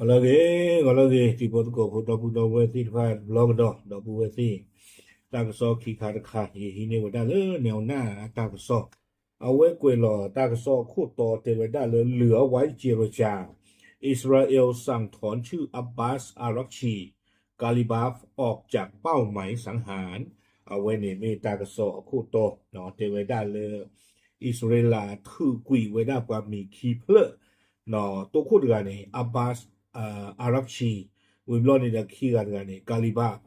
ဂီၤလၢအဂ့ၤ, ဂီၤလၢအဂ့ၤ, တံၤဖိသကိးဖိ ဒီပုၢ်ဒီဝဲၢ်သ့ၣ်တဖၣ်တဘျီကဒီး, ဒီပုၢ်ဝဲၢ်သ့ၣ်, တၢ်ကစီၣ်ခံခါတခါ ယဟံးန့ၢ်ဝဲဒၣ်လၢ နဲၣ်အီနၢ်အတၢ်ကစီၣ်, အဝဲကွဲးလီၤတၢ်ကစီၣ်အခိၣ်တီတဲဝဲဒၣ်လၢ เหลือไว้เจรจา อิสราเอลสั่งถอนชื่อ อับบาส อารักชี กาลิบาฟ ออกจากเป้าหมายสังหาร အဝဲန့ၣ်မ့ၢ်တၢ်ကစီၣ်အခိၣ်တီ, တဲဝဲဒၣ်လၢ အံၣ်စရ့လးထုးကွံာ်ဝဲဒၣ်ပှၤမံၤခံဖျၢၣ်, တိခိၣ်တဂၤန့ၣ် Abbas Araghchi, ဝံၤဘျီန့ၣ်ဒီးခံဂၤတဂၤန့ၣ် Ghalibaf,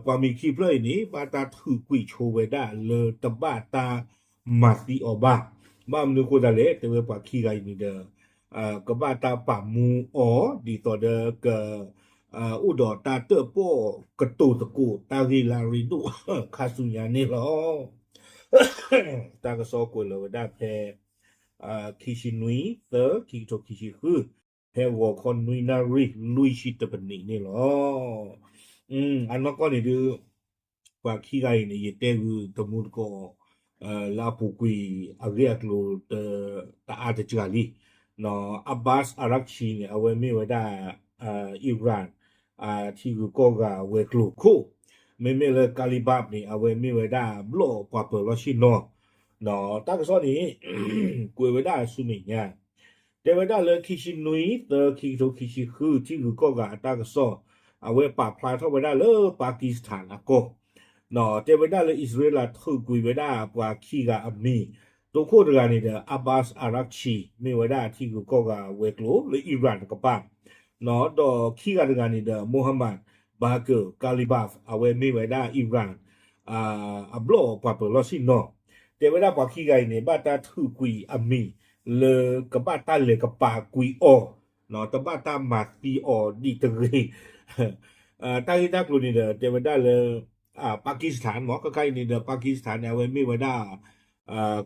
ပှၤမံၤခံဖျၢၣ်အံၤန့ၣ် ဘၣ်တၢ်ထုးကွံာ်ဆိဝဲဒၣ်လၢတဘၣ်တၢ်မၤသံအီၤဘၣ်. ဘၣ်မနုၤအဃိသတးလဲၣ်, တဲဝဲပှၤခံဂၤအံၤန့ၣ်ဒီး ကဘၣ်တၢ်ပာ်မူအီၤ ဒ်သိးဒီးက အိၣ်ဒီးတၢ်တၢၣ်ပီၣ်ကတိၤသကိးတၢ်ဂ့ၢ်လၢအရ့ဒိၣ်ခါဆူညါန့ၣ်လီၤ. တၢ်ကစီၣ်ကွဲးလီၤဝဲဒၣ်ဖဲ ခံဆံနွံ သၢ ခံကထိခံဆံဃု, ဖဲဂီၤခီနွံနၣ်ရံၣ်လွံၢ်ဆံတပနံးန့ၣ်လီၤ. အနီၢ်ကီၢ်န့ၣ်ဒုး ပှၤခံဂၤအံၤန့ၣ် ယတဲဂုာ်တမူတကိး လၢအပူၤကွံာ်အဂ့ၢ်အကျိၤ တအါတစှၤလံ. Abbas Araghchi န့ၣ် အဝဲမ့ၢ်ဝဲဒၣ် Iran ထံဂုၤကီၢ်ဂၤဝဲၤကျိၤခိၣ်, မ့မ့ၢ်လၢ Ghalibaf န့ၣ် အဝဲမ့ၢ်ဝဲဒၣ်ဘျီၣ်ပှၤပၢၤလီၢ်ဆ့ၣ်နီၤ. တၢ်ကစီၣ်န့ၣ် ကွဲးဝဲဒၣ်ဆူမဲာ်ညါ တဲဝဲဒၣ်လၢခံဆံနွံ သၢ ခံကထိခံဆံဃု ထံဂုၤကီၢ်ဂၤအတၢ်ကစီၣ်, အဝဲပာ်ဖျါထီၣ်ဝဲဒၣ်လၢ Pakistan အကီၢ်, တဲဝဲဒၣ်လၢအံၣ်စရ့လးထုးကွံာ်ဝဲဒၣ်ပှၤခံဂၤအမံၤ, တိခိၣ်တဂၤန့ၣ်ဒီး Abbas Araghchi မ့ၢ်ဝဲဒၣ်ထံဂုၤကီၢ်ဂၤဝဲၤကျိၤလၢ Iran တကပၤ, ဒီးခံဂၤတဂၤန့ၣ်ဒီး Mohammad Baker Ghalibaf အဝဲမ့ၢ်ဝဲဒၣ် Iran အဘျီၣ်ပှၤပၢၤလီၢ်ဆ့ၣ်နီၤ. တဲဝဲဒၣ်ပှၤခံဂၤအံၤန့ၣ် ဘၣ်တၢ်ထုးကွံာ်အမံၤ လၢကဘၣ်တၢ်လဲၤကပာ်ကွံာ်အီၤ, တဘၣ်တၢ်မၤသံအီၤဒံးတဂ့ၤ. တၢ်ဂ့ၢ်တၢ်ကျိၤန့ၣ်ဒီး တဲဝဲဒၣ်လၢ Pakistan မ့ၢ် ခဲခါအံၤန့ၣ်ဒီး Pakistan န့ၣ် အဝဲမ့ၢ်ဝဲဒၣ်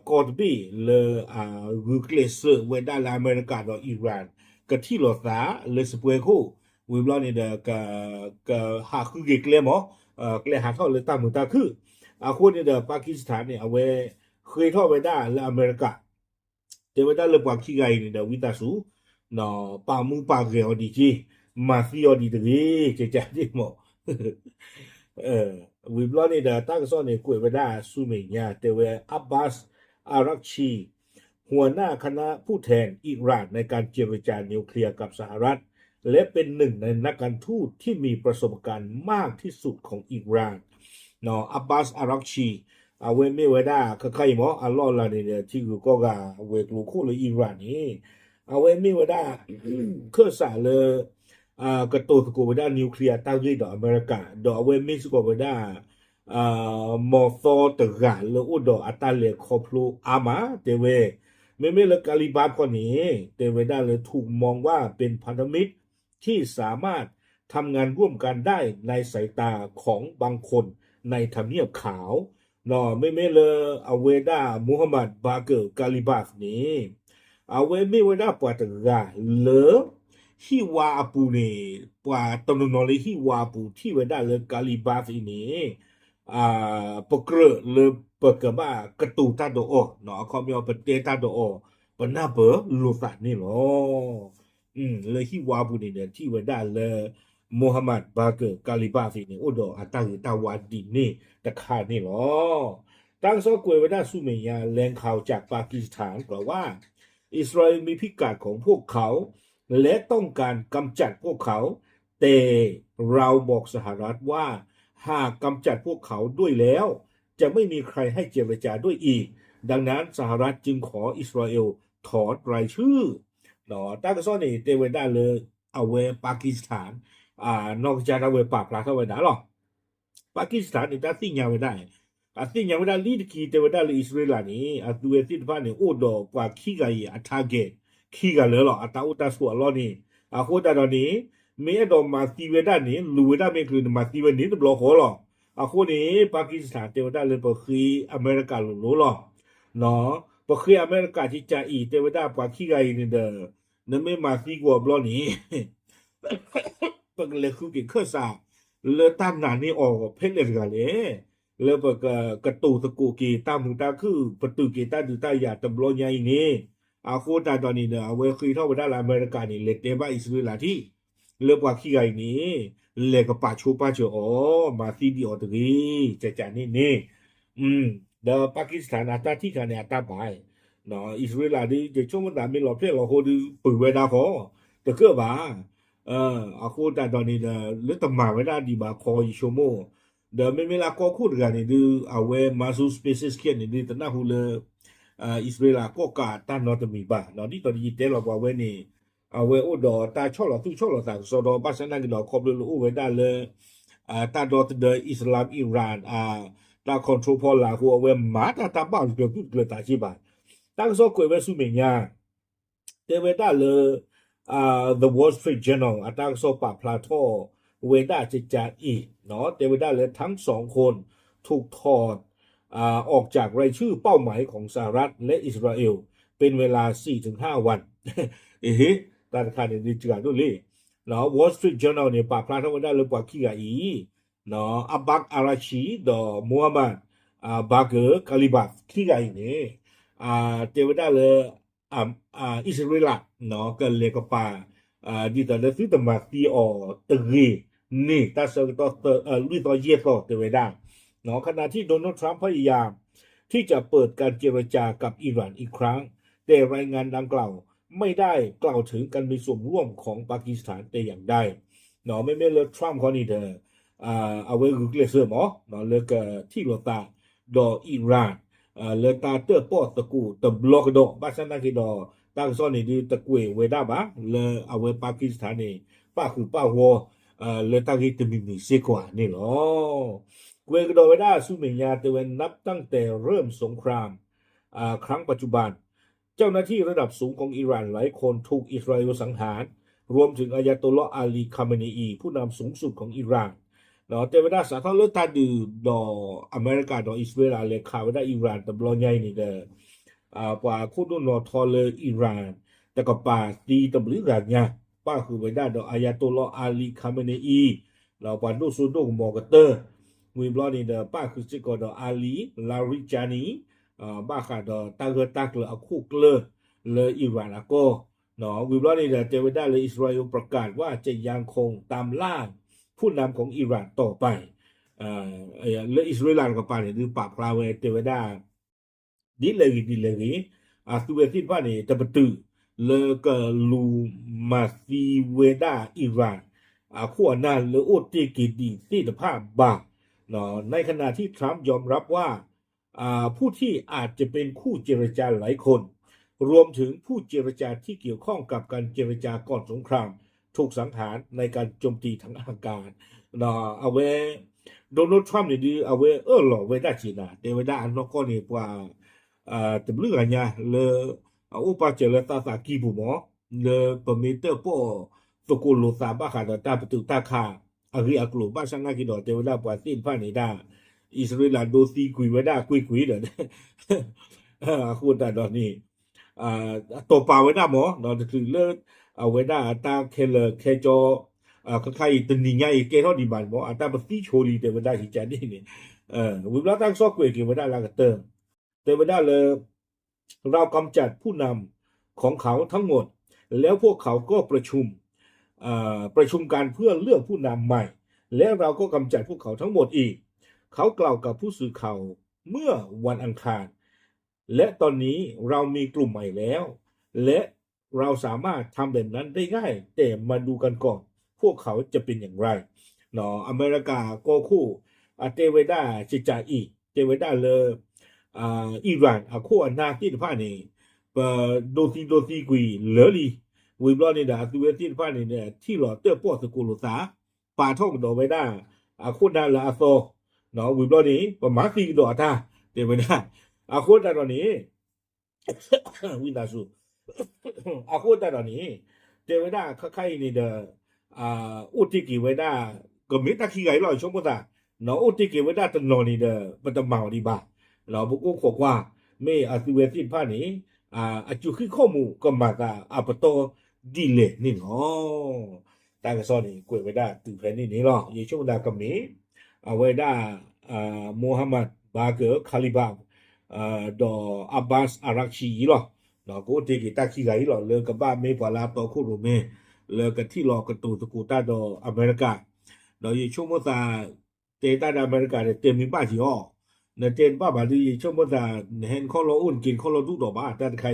ကီၢ်တဘ့ၣ်လၢ ဂုာ်ကျဲးစၢးဝဲဒၣ်လၢအမဲရကၤဒီး Iran ကထံၣ်လိာ်သးလၢစပွဲခိၣ်, ဝံၤဘျီန့ၣ်ဒီး ကဟးဃုက့ၤကျဲမ့ၢ် ကျဲဟးထီၣ်လၢတၢ်မုာ်တၢ်ခုၣ်, အဃိန့ၣ်ဒီး Pakistan န့ၣ် အဝဲဃ့ထီၣ်ဝဲဒၣ်လၢအမဲရကၤ, တဲဝဲဒၣ်လၢပှၤခံဂၤအံၤန့ၣ်ဒီး ဝံသးစူၤ ပာ်မူပာ်ဂဲၤအီၤဒံးက့ၤ, မၤသံအီၤဒံးတဂ့ၤ ကကန့ၣ်မ့ၢ် ဝံၤဘျီန့ၣ်ဒီး တၢ်ကစီၣ်န့ၣ် ကွဲးဝဲဒၣ်ဆူမဲာ်ညါ တဲဝဲ Abbas Araghchi หัวหน้าคณะผู้แทนอิหร่านในการเจรจานิวเคลียร์กับสหรัฐ และเป็นหนึ่งในนักการทูตที่มีประสบการณ์มากที่สุดของอิหร่าน Abbas Araghchi အဝဲမ့ၢ်ဝဲဒၣ် ခဲခါအံၤမ့ၢ် အလီၢ်လၤန့ၣ်ဒီး ထံဂုၤကီၢ်ဂၤဝဲၤကျိၤခိၣ်လၢ Iran န့ၣ် အဝဲမ့ၢ်ဝဲဒၣ် ခၢၣ်စးလၢ ကတိၤသကိးဝဲဒၣ် nuclear တၢ်ဂ့ၢ်ဒီးအမဲရကၤ, ဒီးအဝဲမ့ၢ်စ့ၢ်ကီးဝဲဒၣ် မီၤသီတဂၤလၢအိၣ်ဒီးအတၢ်လဲၤခီဖျိအါမး တဲဝဲ, မ့မ့ၢ်လၢ Ghalibaf ခီန့ၣ် တဲဝဲဒၣ်လၢ ถูกมองว่าเป็นพันธมิตรที่สามารถทำงานร่วมกันได้ในสายตาของบางคนในทำเนียบขาว မ့မ့ၢ်လၢအဝဲဒၣ် Mohammad Baker Ghalibaf န့ၣ် အဝဲမ့ၢ်ဝဲဒၣ်ပှၤတဂၤလၢ ဟံၣ်ဝါအပူၤန့ၣ် ပှၤတနီၤနီၤလၢဟံၣ်ဝါအပူၤထံၣ်ဝဲဒၣ်လၢ Ghalibaf အံၤန့ၣ် ပကြၢးလၢပကဘၣ်ကတိၤတၢ်ဒီးအီၤ, အခီပညီပတဲတၢ်ဒီးအီၤ ပနၢ်ပၢၢ်လိာ်သးန့ၣ်လီၤ. လၢဟံၣ်ဝါပူၤန့ၣ်ဒီး ထံၣ်ဝဲဒၣ်လၢ Mohammad Baker Ghalibaf အံၤန့ၣ် အိၣ်ဒီးအတၢ်ဂ့ၤတၢ်ဝါဒ်န့ၣ်တခါန့ၣ်လီၤ. တၢ်ကစီၣ်ကွဲးဝဲဒၣ်ဆူမဲာ်ညါ แหล่งข่าวจากปากีสถานกล่าวว่า อิสราเอลมีพิกัดของพวกเขา และต้องการกำจัดพวกเขา แต่เราบอกสหรัฐว่า หากกำจัดพวกเขาด้วยแล้ว จะไม่มีใครให้เจรจาด้วยอีก ดังนั้นสหรัฐจึงขออิสราเอลถอนรายชื่อ တၢ်ကစီၣ်န့ၣ် တဲဝဲဒၣ်လၢ အဝဲ Pakistan နီၢ်ကစၢ်ဒၣ်ဝဲပာ်ဖျါထီၣ်ဝဲဒၣ်လီၤ. Pakistan န့ၣ် တၢ်သ့ၣ်ညါဝဲဒၣ် အသ့ၣ်ညါဝဲဒၣ်လံတက့ၢ် တဲဝဲဒၣ်လၢအံၣ်စရ့လးန့ၣ် အသုဝဲသ့ၣ်တဖၣ်န့ၣ် အိၣ်ဒီးပှၤခံဂၤအံၤအ target ခံဂၤလၢာ်လီၤ. အတၢ်အိၣ်တၢ်ဆိးအလီၢ်န့ၣ် အဃိသတးဒီးန့ၣ် မ့ၢ်အဲၣ်ဒိးမၤသံဝဲဒၣ်န့ၣ် လူၤဝဲဒၣ်မ့ၢ်ကျၢၤန့ၣ် မၤသံဝဲန့ၣ်တဘျီဃီလီၤ. အဃိန့ၣ် Pakistan တဲဝဲဒၣ်လၢပဃ့အမဲရကၤလိၤလိၤလီၤ. ပဃ့အမဲရကၤကကးအံၤ တဲဝဲဒၣ်ပှၤခံဂၤအံၤန့ၣ်ဒီး နမ့ၢ်မၤသံကွံာ်အီၤဘျီန့ၣ် ပကလဲၤဃုက့ၤခၢၣ်စး လၢတၢ်နာ်န့ၢ်အီၤဖဲလဲၣ်တဂၤလဲၣ်, လၢပကကတိၤသကိးက့ၤတၢ်မုာ်တၢ်ခုၣ် ပတုာ်က့ၤတၢ်ဒုးတၢ်ယၤတဘျီညါအံၤန့ၣ် အဃိသတးဒီးန့ၣ်ဒီး အဝဲဃ့ထီၣ်ဝဲဒၣ်လၢအမဲရကၤန့ၣ် လဲၤတဲဘၣ်အံၣ်စရ့လးထံၣ် လၢပှၤခံဂၤအံၤန့ၣ် လဲၤကပာ်ဆိပာ်စၢၤအီၤ မၤသံဒံးအီၤတဂ့ၤ ကကန့ၣ်န့ၣ် ဒီး Pakistan အတၢ်ထံၣ်ခါန့ၣ် အတၢ်ဘၣ် အံၣ်စရ့လးဒုး ယဆိကမိၣ်သးမ့ၢ်လီၤဖျဲၣ်လီၤဟိဒုး ပုၢ်ဝဲဒၣ်ဃီ တကၢၣ်ဘၣ်. အဃိသတးဒီးန့ၣ်ဒီး လၢတမၤဝဲဒၣ်ဒံးဘၣ်ခီ ယဆိကမိၣ်, ဒီးမ့မ့ၢ်လၢကီၢ်ခိၣ်တဂၤန့ၣ်ဒုး အဝဲ Masoud Pezeshkian န့ၣ်ဒုး တနၢ်ဟူလၢ အံၣ်စရ့လးကီၢ်ကးတၢ်နီတမံၤဘၣ်. ဒ်သိးယတဲလီၤပှၤဝဲန့ၣ် အဝဲအိၣ်ဒီးတၢ်ဆီၣ်လီၤသူၣ်ဆီၣ်လီၤသးကစီဒီ ဘၣ်ဆၣ်သနာ်က့ဒီး ခီဖျိလၢအိၣ်ဝဲဒၣ်လၢ တၢ်ဒီသဒၢ Islam Iran တၢ် control ဖီလာ်အဃိ အဝဲမၤတၢ်တၢ်ဘၣ်တကျၢၤသူၣ်တကျၢၤသးစ့ၢ်ဘၣ်. တၢ်ကစီၣ်ကွဲးဝဲဆူမဲာ်ညါ တဲဝဲဒၣ်လၢ The Wall Street Journal အတၢ်ကစီၣ်ပာ်ဖျါထီၣ်ဝဲဒၣ်ကကအံၤ တဲဝဲဒၣ်လၢ ทั้งสองคนถูกถอด ออกจากรายชื่อเป้าหมายของสหรัฐและอิสราเอล เป็นเวลาสี่ถึงห้าวัน တၢ်တခါန့ၣ်ဒုးစှၤဒိၣ်လံ. Wall Street Journal န့ၣ် ပာ်ဖျါထီၣ်ဝဲဒၣ်လၢပှၤခံဂၤအံၤ Abbas Araghchi ဒီး Mohammad Bagher Ghalibaf ခံဂၤအံၤန့ၣ် တဲဝဲဒၣ်လၢ အံၣ်စရ့လး ကလဲၤကပၤ ဒ်သိးလၢသုတမၤသံအီၤတဂ့ၤန့ၣ် တၢ်ဆၢကတီၢ်လွံၢ်သီယဲၢ်သီတဲဝဲဒၣ်. ขณะที่โดนัลด์ ทรัมป์ พยายามที่จะเปิดการเจรจากั กับอิหร่าน อีกครั้ง แต่รายงานดังกล่าวไม่ได้กล่าวถึงการมีส่วนร่วมของปากีสถานแต่อย่างใด မ့မ့ၢ်လၢ Trump ခီန့ၣ်ဒီး အဝဲဂုာ်ကျဲးစၢးမး လၢကထံၣ်လိာ်သးဒီး Iran လၢတၢ်တၢၣ်ပီၣ်သကိးတဘျီကဒီး ဘၣ်ဆၣ်သနာ်က့ဒီး တၢ်ကစီၣ်န့ၣ်ဒုးတကွဲးဝဲဒၣ်ဘၣ် လၢအဝဲ Pakistan န့ၣ် ပၣ်ဃုာ်ပၣ်ဂီၤ လၢတၢ်ဂ့ၢ်တမံၤမံၤစ့ၢ်ကီးန့ၣ်လီၤ. ကွဲးကဒီးဝဲဒၣ်ဆူမဲာ်ညါတဲဝဲ นับตั้งแต่เริ่มสงคราม ครั้งปัจจุบัน เจ้าหน้าที่ระดับสูงของอิหร่านหลายคนถูกอิสราเอลสังหาร รวมถึงอายาโตลลอฮ์อาลี คาเมเนอี ผู้นำสูงสุดของอิหร่าน တဲဝဲဒၣ်စးထီၣ်လၢတၢ်ဒုးဒီး အမဲရကၤဒီးအံၣ်စရ့လးလဲၤခးဝဲဒၣ် Iran တဘျီညါအံၤန့ၣ်ဒီး ပှၤခိၣ်ဒိၣ်နီၣ်ထီလၢ Iran တကပၤသံတဘျုးဂၤညါ ပၣ်ဃုာ်ဝဲဒၣ်ဒီး Ayatollah Ali Khamenei ဒီးပှၤဒိၣ်စိဒိၣ်ကမီၤကတၢၢ် ဝံၤဘျီန့ၣ်ဒီး ပၣ်ဃုာ်စ့ၢ်ကီးဒီး Ali Larijani ဘၣ်ဃးဒီးတၢ်ဂၢၢ်တၢ်ကျၢၤအခိၣ်ကျၢၢ်လၢ Iran အကီၢ် ဝံၤဘျီန့ၣ်ဒီး တဲဝဲဒၣ်လၢ อิสราเอลประกาศว่าจะยังคงตามล่าผู้นำของอิหร่านต่อไป လၢအံၣ်စရ့လးတကပၤန့ၣ် ဒုးပာ်ဖျါဝဲတဲဝဲဒၣ် ဒ်လဲၣ်ဂ့ၤဒ်လဲၣ်ဂ့ၤ အသုဝဲသ့ၣ်တဖၣ်န့ၣ် တပတုာ်လၢကလူၤမၤသံဝဲဒၣ် Iran အခိၣ်အနၢ်လၢအိၣ်တ့ၢ်က့ၤဒံးသ့ၣ်တဖၣ်ဘၣ် ในขณะที่ทรัมป์ยอมรับว่า ผู้ที่อาจจะเป็นคู่เจรจาหลายคน รวมถึงผู้เจรจาที่เกี่ยวข้องกับการเจรจาก่อนสงคราม ถูกสังหารในการโจมตีทางอากาศ အဝဲ Donald Trump န့ၣ်ဒုး အဝဲအၢၣ်လီၤဝဲဒၣ်က့ၤနၤ တဲဝဲဒၣ်အနီၢ်ကီၢ်န့ၣ် ပှၤ တဘျုးဂၤညါလၢ အအိၣ်ပာ်စၢၤလၢသးသးကံၢ်ပူၤမး လၢပမ့ၢ်တၢၣ်ပီၣ်သကိးလိာ်သးဘၣ်ဃးဒီးတၢ်ပတုာ်တၢ်ခးအဂ့ၢ်အကျိၤ ဘၣ်ဆၣ်သနာ်က့ဒီး တဲဝဲဒၣ်ပှၤသ့ၣ်တဖၣ်န့ၣ်ဒၣ် အံၣ်စရ့လးဒိသံကွံာ်ဝဲဒၣ်ကွ့ၢ်ကွ့ၢ်ဒီး အဃိသတးဒီးန့ၣ် တီၢ်ပာ်ဝဲဒၣ်မး တချုးလၢ အဝဲဒၣ်အတၢ်ခဲလၢာ်ခဲကၠီ ခဲခါအံၤတနံၤညါအံၤကဲထီၣ်ဒံးဘၣ်န့ၣ်မး အတၢ်ပသံဆိလံတဲဝဲဒၣ်ဟံးကၠန့ၣ်န့ၣ် ဝံၤဘျီတၢ်ကစီၣ်ကွဲးက့ၤဝဲဒၣ်လၢအကတၢၢ် တဲဝဲဒၣ်လၢ เรากำจัดผู้นำของเขาทั้งหมด แล้วพวกเขาก็ประชุมเอ่อประชุมกันเพื่อเลือกผู้นำใหม่ และเราก็กำจัดพวกเขาทั้งหมดอีก เขากล่าวกับผู้สื่อข่าวเมื่อวันอังคาร และตอนนี้เรามีกลุ่มใหม่แล้ว และเราสามารถทำแบบนั้นได้ง่าย แต่มาดูกันก่อน พวกเขาจะเป็นอย่างไร အမဲရကၤကီၢ်ခိၣ် အတဲဝဲဒၣ်ကကအံၤ တဲဝဲဒၣ်လၢ Iran အခိၣ်အနၢ်သ့ၣ်တဖၣ်န့ၣ် ပဒိသံဒိသံကွံာ်လၢာ်လံ ဝံၤဘျီန့ၣ်ဒီး အသုဝဲသ့ၣ်တဖၣ်န့ၣ် ထံၣ်လီၤတၢၣ်ပီၣ်သကိးလိာ်သး ပာ်ထီၣ်ကဒီးဝဲဒၣ် အခိၣ်နၢ်လၢအသီ ဝံၤဘျီန့ၣ် ပမၤသံကဒီးအတၢ် တဲဝဲဒၣ် အဃိသတးဒီးန့ၣ် ဝံသးစူၤ အဃိသတးဒီးန့ၣ် တဲဝဲဒၣ်ခါခါအံၤန့ၣ်ဒီး အိၣ်တ့ၢ်က့ၤဝဲဒၣ် ကမ့ၢ်တၢ်ခံဂၤအံၤလီၤ ဆိကမိၣ်သး အိၣ်တ့ၢ်က့ၤဝဲဒၣ်တနီၤန့ၣ်ဒီး ပတမၤအီၤဒံးဘၣ် ပကအိၣ်ခိးကွၢ် မ့ၢ်အသုဝဲသ့ၣ်တဖၣ်န့ၣ် အစူးဃံခီၣ်မူးကမၤသးအပတီၢ်ဒ်လဲၣ်န့ၣ်လီၤ. တၢ်ကစီၣ်န့ၣ် ကွဲးဝဲဒၣ်တုၤဖဲန့ၣ်န့ၣ်လီၤ. ယဆိကမိၣ်ကမ့ၢ် အဝဲဒၣ် Mohammad Bagher Ghalibaf ဒီး Abbas Araghchi အံၤလီၤ. ကအိၣ်တ့ၢ်က့ၤတၢ်ခံဂၤအံၤလီၤ လၢကဘၣ်မ့ၢ်ပှၤလၢအတီခိၣ်ရိၣ်မဲ လၢကထံၣ်လီၤကတိၤသကိးတၢ်ဒီးအမဲရကၤ, ဒီးယဆိကမိၣ်သး တဲတၢ်ဒီးအမဲရကၤဒီး တဲမ့ၢ်ဘၣ်က့ၤအီၤ, နတဲတဘၣ်ဘၣ်ဒီး ယဆိကမိၣ်သး နဟဲနခီၣ်လီၤအိၣ်နက့ၤနခီၣ်လီၤဒူၣ်ဒီးဘၣ် တၢ်တခါ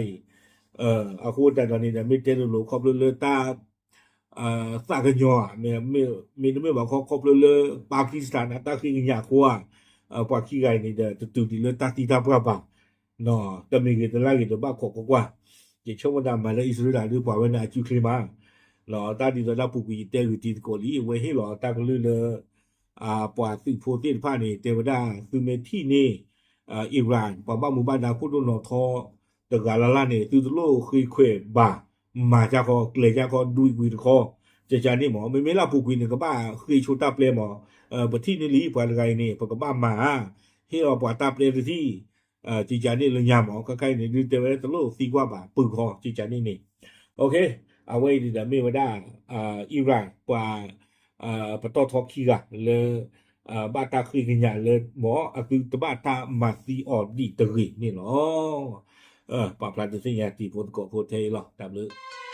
အံၤ, အဃိတၢ်ဒီးန့ၣ်ဒီး မ့ၢ်တဲလိၤလိၤခီဖျိလၢတၢ် သးကညီၤဧါ, မ့တမ့ၢ်ဘၣ်ခီ ခီဖျိလၢ Pakistan အတၢ်ဃ့ကညးအဃိဧါ, ပှၤခံဂၤအံၤန့ၣ်ဒီး တတုၤဒံးလၢတၢ်သံတၢ်ပှၢ်ဘၣ်, တမ့ၢ်ဂ့ၤတလၢ်ဂ့ၤဒီးဘၣ်ခိးကွၢ်ကွၢ်, ယဆိကမိၣ်တၢ်မၤလၢအံၣ်စရ့လးဒုးပှၤဝဲန့ၣ်အစုချ့မး, တၢ်ဒ်သိးဒၣ်ပူၤကွံာ်ယတဲဂုာ်တံၤသကိးလံ အဝဲဟ့ၣ်လီၤအတၢ်ကလုၢ်လၢ ပှၤသုးဖိသ့ၣ်တဖၣ်န့ၣ် တဲဝဲဒၣ် သုမ့ၢ်ထံၣ်န့ၢ် Iran ပှၤဘၣ်မူဘၣ်ဒါခိၣ်ဒိၣ်နီၢ်ထီ တဂၤလၢ်လၢ်န့ၣ် သုတလိၣ်ဃ့ခွဲးဘၣ်, မၤကၢ်ခီ ကျဲၤကၢ်ခီ ဒွံကွံာ်တခီ, ကကန့ၣ်မး မ့မ့ၢ်လၢအပူၤကွံာ်န့ၣ် ကဘၣ်ဃ့ဆိတၢ်ပျဲမး, ပထံၣ်န့ၢ်လံ ပှၤတဂၤအံၤန့ၣ် ပကဘၣ်မၤဧါ, ဟ့ၣ်လီၤပှၤတၢ်ပျဲတထံၣ်, ကကန့ၣ်လၢညါမး ခဲခါအံၤန့ၣ် ဒုးတဲဝဲတလိၣ်သံကွၢ်ဘၣ် ပုၢ်ခီ ကကန့ၣ်န့ၣ်, အဝဲအံၤန့ၣ်ဒီးမ့ၢ်ဝဲဒၣ် Iran ပှၤ ပတီၢ်ထီခံဂၤလၢ ဘၣ်တၢ်ဃ့ကညးလၢ မ်အသုတဘၣ်တၢ်မၤသံအီၤဒံးတဂ့ၤန့ၣ်လီၤ. ပာ်ဖျါဒုးသ့ၣ်ညါတံၤဖိသကိးဖိထဲအံၤလီၤ. တၢ်ဘျုး